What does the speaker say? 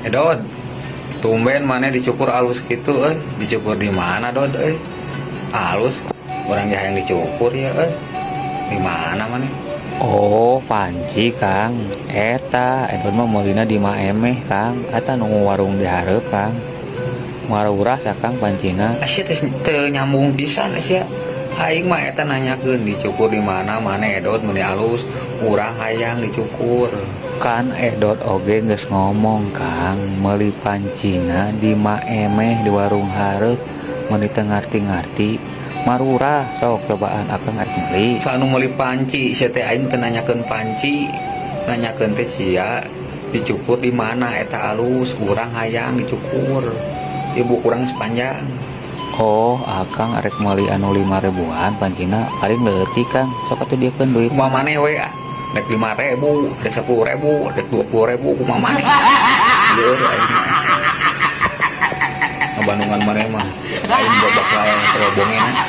Edot, tumben maneh dicukur alus gitu euy. Dicukur di mana, Dod euy? Alus, urang ge hayang dicukur ya euy. Di mana maneh? Oh, panci, Kang. Eta Edot mah meulina di Maemeh, Kang. Eta nu warung di hareup, Kang. Marurah Kang pancina. Asia teh teu nyambung pisan sia. Aing mah eta nanyakeun dicukur di mana maneh, Edot, meuni alus, urang hayang dicukur. Kan Edot oge geus ngomong, Kang, meuli pancina di Maemeh di warung hareup, meuni teu ngarti-ngarti. Marurah, sok cobaan akang arek meuli. Saha nu meuli panci sia teh? Aing teu nanyakeun panci. Nanyakeun teh sia dicukur di mana eta alus, urang hayang dicukur. Ibu kurang sepanjang. Oh, akang arek meuli anu 5 ribuan pancina, paling leutik, Kang. Sok atuh diekeun duit. Kumaha maneh we ah. Rek 5.000, rek 10.000, rek 20.000, kumaha maneh. Lieur aing. Ngabandungan maneh mah aing bakal serobongena.